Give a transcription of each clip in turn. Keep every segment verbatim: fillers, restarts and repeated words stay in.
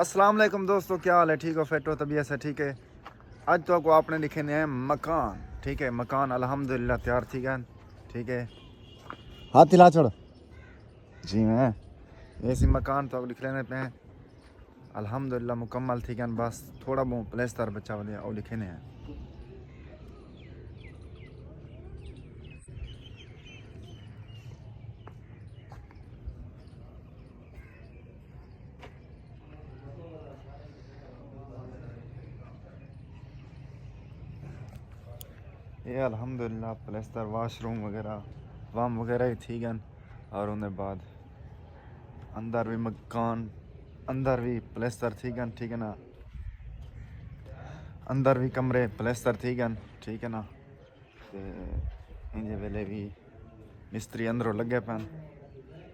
السلام علیکم دوستو، کیا حال ہے؟ ٹھیک ہو؟ فٹ ہو؟ طبیعت سے ٹھیک ہے؟ اج تو کو اپنے دکھیندے ہیں مکان، ٹھیک ہے؟ مکان الحمدللہ تیار تھی گئے، ٹھیک ہے؟ ہاتھ ہلا چھوڑ۔ جی میں ایسی مکان تو دکھیندے پے ہیں، الحمدللہ مکمل تھی گئے، بس تھوڑا بہت پلستر بچا ودے، او دکھیندے ہیں۔ یہ الحمدللہ پلستر، واش روم وغیرہ، وام وغیرہ ہی تھی گن۔ اور ان بعد اندر بھی مکان، اندر بھی پلستر تھی گن، ٹھیک ہے نا؟ اندر بھی کمرے پلستر تھی گن، ٹھیک ہے نا؟ تے انجے ویلے بھی مستری اندروں لگے پن۔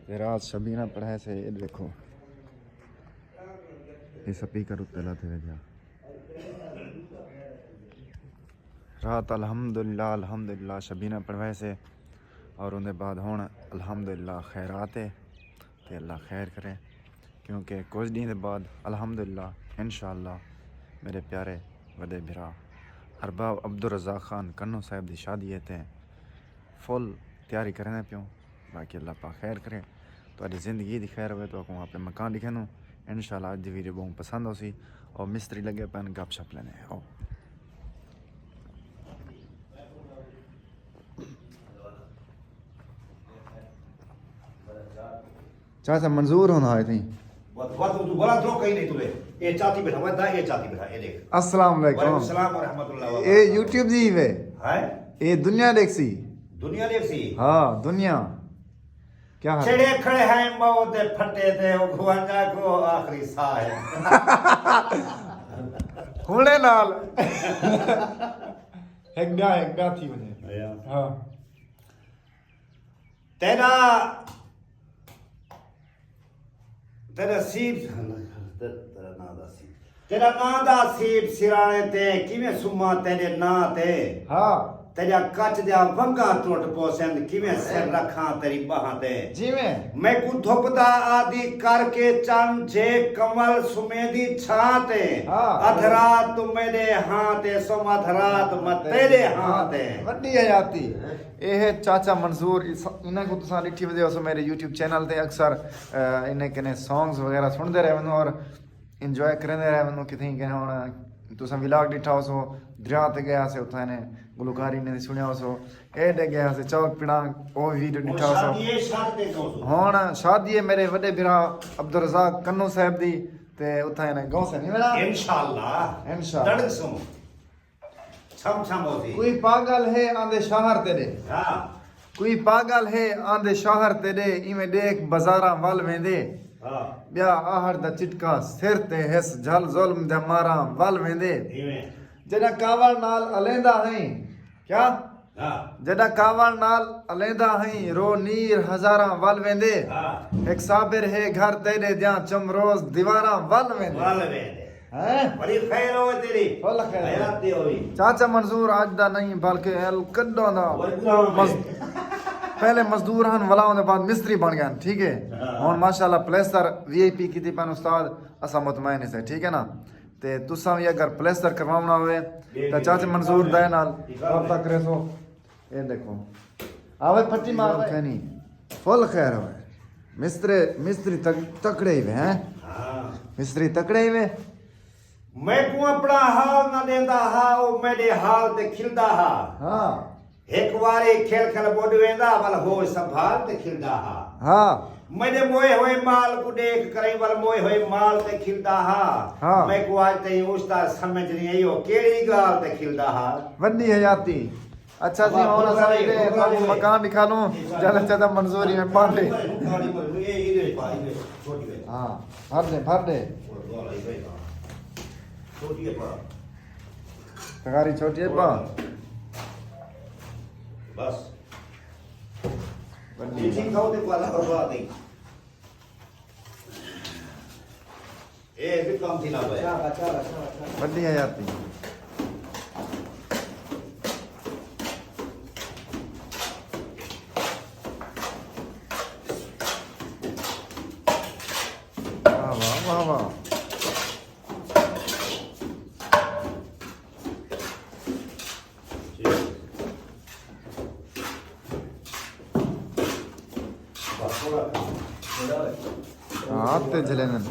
تے رات شبینہ پڑھائے سے، اے دیکھو، یہ سپیکر اتلا تھے وجہ۔ رات الحمدللہ، الحمدللہ شبینہ پڑھوائے سے، اور اندے بعد ہن الحمدللہ خیرات ہے، تے اللہ خیر کرے، کیونکہ کچھ ݙینھ دے بعد الحمدللہ انشاءاللہ میرے پیارے وݙے بھرا ارباب عبدالرزاق خان کنوں صاحب دی شادی ہے، تے فل تیاری کریندے پیوں۔ باقی اللہ پاک خیر کرے، تہاݙی زندگی دی خیر ہوئے، تہاکوں اپݨے مکان ݙکھیندوں۔ انشاءاللہ اڄ دی ویڈیو ٻہوں پسند ہوسی۔ او مستری لڳے پن، گپ شپ لیندے ہیں۔ او۔ چاچا منظور ہوندا ہے تھیں۔ بس، بس، تو بڑا درو کہیں نہیں تلے۔ اے چاتی بیٹھا، وہ دا اے چاتی بیٹھا، اے دیکھ۔ السلام علیکم۔ وعلیکم السلام ورحمۃ اللہ وبرکاتہ۔ اے یوٹیوب دی وے۔ ہیں؟ اے دنیا ݙیکھسی۔ دنیا ݙیکھسی؟ ہاں، دنیا۔ کیا حال؟ چڑھے کھڑے ہیں موت دے پھٹے تے، او گھوانجا کو آخری ساہ ہے۔ ہُݨے نال۔ ہک ٻیا، ہک ٻیا تھی ونڄے۔ ہاں۔ تیݙا، تیݙا سیب، تیݙا ناں دا سیب۔ تیݙا ناں دا سیب سراݨے تے، کیویں سماں تیݙے ناں تے۔ ہاں۔ تیݙا کچ دیاں ونگاں ٹرٹ پوسن، کیویں سر رکھاں تیݙی ٻاہاں تے۔ جیویں۔ میکوں دھپ دا عادی کر کے چن، جے کنول سمیں دی چھاں تے۔ ہاں۔ ادھ رات توں میݙے ہاں تے، سم ادھ رات میں تیݙے ہاں تے۔ وݙی حیاتی۔ اے ہے چاچا منظور، اس-، انہاں کوں تساں ݙٹھی ودے ہوسو میرے یوٹیوب چینل تے، اکثر، آ، انہیں کنے سانگز وغیرہ سݨدے رہے ونڄو اور انجوائے کریندے رہے ونڄو۔ کتھیں کہ ہݨ تساں ولاگ ݙٹھا ہوسو، دریا تے ڳئے ہاسے، اتھاں انہیں گلوکاری انہیں دی سݨیا ہوسو۔ اے ݙے ڳئے ہاسے چوک پڑانگ، او ویڈیو ݙٹھا ہوسو۔ ہݨ شادی ہے میرے وݙے بھرا عبدالرزاق کنوں صاحب دی، تے اتھاں انہیں ڳوسے نہیں وینا؟ انشاءاللہ۔ انشاءاللہ۔ تڑک سوں۔ چھم چھم ہوسی۔ کوئی پاڳل ہے آندے شوہر تیݙے۔ ہاں۔ کوئی پاڳل ہے آندے شوہر تیݙے، ایویں ݙیکھ بازاراں ول ویندے۔ ہاں۔ ٻیا آہڑ دا چٹکا سر تے ہس، جھل ظلم دے ماراں ول ویندے۔ ایویں۔ جݙاں کاوڑ نال الیندا ہئیں۔ کیا؟ ہاں۔ جݙاں کاوڑ نال الیندا ہئیں، رو نیر ہزاراں ول ویندے۔ ہاں۔ ہک صابر ہے گھر تیݙے دیاں، چم روز دیواراں ول ویندے۔ ول ویندے۔ ہیں؟ بڑی خیر ہوئے تیری۔ فل خیر۔ حیات دی ہوئی۔ چاچا منظور اڄ دا نہیں، بلکہ ال کݙاں دا۔ ول کݙاں دا۔ مز-، پہلے مزدور ہن، ولا اوندے بعد مستری بݨ ڳئے ہن، ٹھیک ہے؟ ہاں۔ ہݨ ماشاءاللہ پلستر وی آئی پی کیتی پن استاد، اساں مطمئن ہسے، ٹھیک ہے نا؟ تے تساں وی اگر پلستر کرواوݨا ہووے، تاں چاچے منظور دے نال رابطہ کریسو۔ اے ݙیکھو۔ آوے پھٹی مار وے۔ کہیں نہیں۔ فل خیر ہوئے۔ مستری، مستری تک-، تکڑے ہی وے، ہیں؟ ہاں۔ مستری تکڑے ہی وے۔ میکوں اپݨا حال نہ ݙیندا ہا، او میݙے حال تے کھلدا ہا۔ ہاں۔ ہک واری کھل کھل ٻݙ ویندا، ول ہوش سنبھال تے کھلدا ہا۔ ہاں۔ میݙے موئے ہوئے مال کوں ݙیکھ کریں، ول موئے ہوئے مال تے کھلدا ہا۔ ہاں۔ میکوں اڄ تئیں استاد سمجھ نہیں آئی، او کیڑھی ڳالھ تے کھلدا ہا۔ وݙی حیاتی۔ اچھا جی، ہݨ اساں ݙے تہاکوں مکان ݙکھالوں، جل چدا منظوری میں پاندے۔ ہاں، بھر ݙے، بھر ݙے۔ تغاری چھوٹی ہے پا۔ بس۔ وݙی۔ اے بھی کم تھی نہ پئے۔ وݙی حیاتی۔ واہ واہ، واہ واہ۔ ہتھ تے جھلیندن۔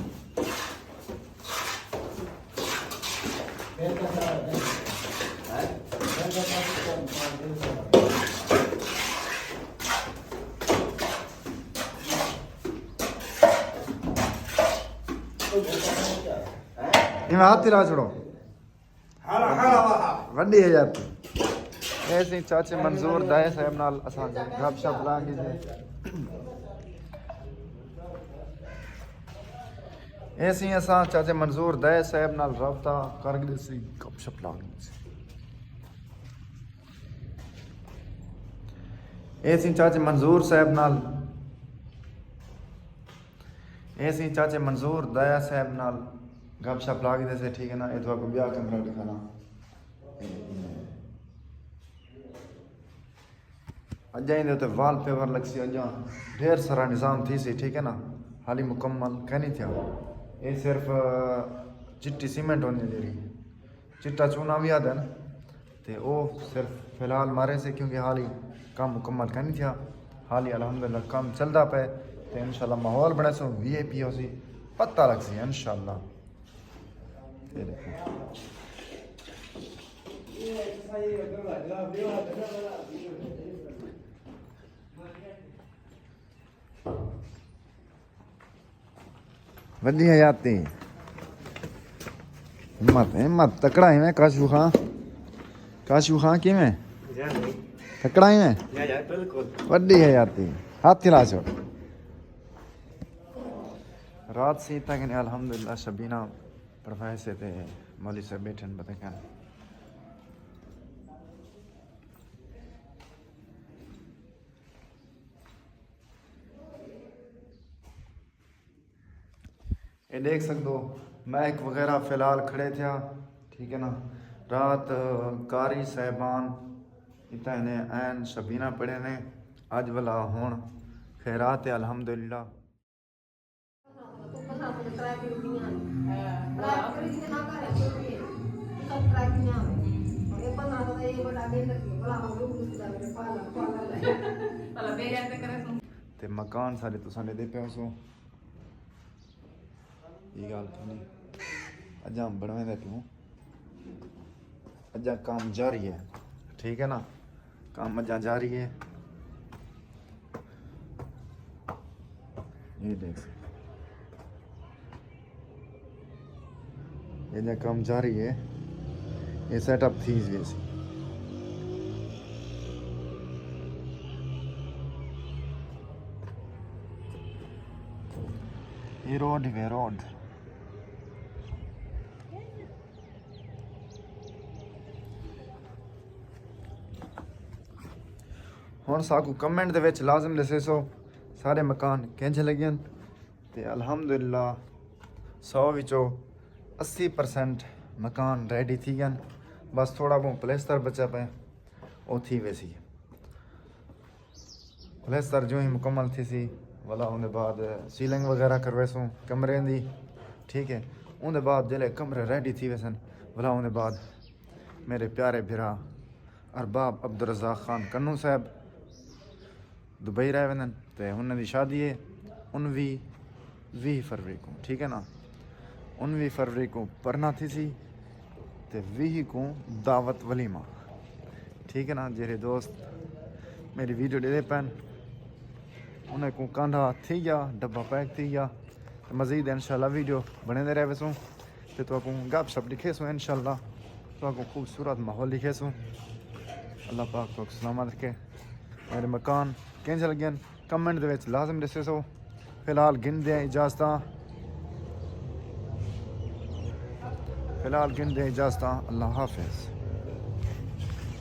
ایویں ہتھ ہلا چھوڑو۔ وݙی حیاتی۔ اے سی چاچے منظور دائے صاحب نال اساں گپ شپ لا گھدے۔ اے سی اساں چاچے منظور دائے صاحب نال رابطہ کر گھدے سی، گپ شپ لا گھدے سی۔ اے سی چاچے منظور صاحب نال، اے سی چاچے منظور دایا صاحب نال گپ شپ لا گھدے سے، ٹھیک ہے نا؟ اے تہاکوں ٻیا کمرہ ݙکھانا۔ اڄاں ایندے اتے وال پیپر لڳسی، اڄاں ڈھیر سارا نظام تھیسی، ٹھیک ہے نا؟ حالی مکمل کائنی تھیا۔ اے صرف چٹی سیمنٹ ہوندی جیڑھی، چٹا چونا وی آہدن، تے او صرف فی الحال مارے سے، کیونکہ حالی کم مکمل کائنی تھیا۔ حالی الحمدللہ کم چلدا پئے، تے انشاءاللہ ماحول بݨیسوں، وی آئی پی ہوسی، پتہ لڳسی انشاءاللہ۔ اے ݙیکھو۔ وݙی حیاتی۔ ہمت، ہمت، تکڑا ہیویں کاشو خان۔ کاشو خان کیویں؟ تکڑا ہیویں؟ وݙی حیاتی۔ ہتھ ہلا چھوڑ۔ رات سی تک نے الحمدللہ شبینہ پروفیسر تے مولوی صاحب بیٹھن پتہ کیا۔ اے ݙیکھ سڳدو، مائیک وغیرہ فی الحال کھڑے تھیا، ٹھیک ہے نا۔ رات قاری صاحبان اتھاں نے عین شبینہ پڑھے نے، اڄ ولا ہݨ خیرات ہے الحمدللہ۔ تے مکان سارے تساں ݙیہدے پئے ہوسو۔ اے ڳالھ تھوڑی اڄاں بݨویندے پیوں۔ اڄاں کم جاری ہے، ٹھیک ہے نا، کم اڄاں جاری ہے۔ اے ݙیکھ، اڄاں کم جاری ہے، اے سیٹ اپ تھی ویسی۔ اے روڈ ہے، روڈ۔ ہݨ ساکوں کمنٹ دے وچ لازم ݙسیسو سارے مکان کینجھے لڳین۔ تے الحمدللہ سو وچوں اسی پرسنٹ مکان ریڈی تھی ڳن، بس تھوڑا بہت پلستر بچا پئے، او تھی ویسی۔ پلستر جو ہی مکمل تھیسی، ولا اوندے بعد سیلنگ وغیرہ کرویسوں کمرے دی، ٹھیک ہے۔ اوندے بعد جلے کمرے ریڈی تھی ویسن، ولا اوندے بعد میرے پیارے بھرا ارباب عبدالرزاق خان کنو صاحب دبئی رہ ویندن، تے انہاں دی شادی ہے انوی، ویہہ فروری کوں، ٹھیک ہے نا؟ انوی فروری کوں پرنا تھیسی تے ویہہ کوں دعوت ولیمہ، ٹھیک ہے نا؟ جیڑھے دوست میری ویڈیو ݙیہدے پئن، انہیں کوں کانڈھا تھی ڳیا، ڈبہ پیک تھی ڳیا، تے مزید انشاءاللہ ویڈیو بݨیندے رہ ویسوں، تے تہاکوں گپ شپ ݙکھیسوں انشاءاللہ، تہاکوں خوبصورت ماحول ݙکھیسوں۔ اللہ پاک تہاکوں سلامت رکھے۔ میرے مکان کینجھے لڳین؟ کمنٹ دے وچ لازم ݙسیسو۔ فی الحال گھندے ہیں اجازتاں، فی الحال گھندے ہیں اجازتاں، اللہ حافظ۔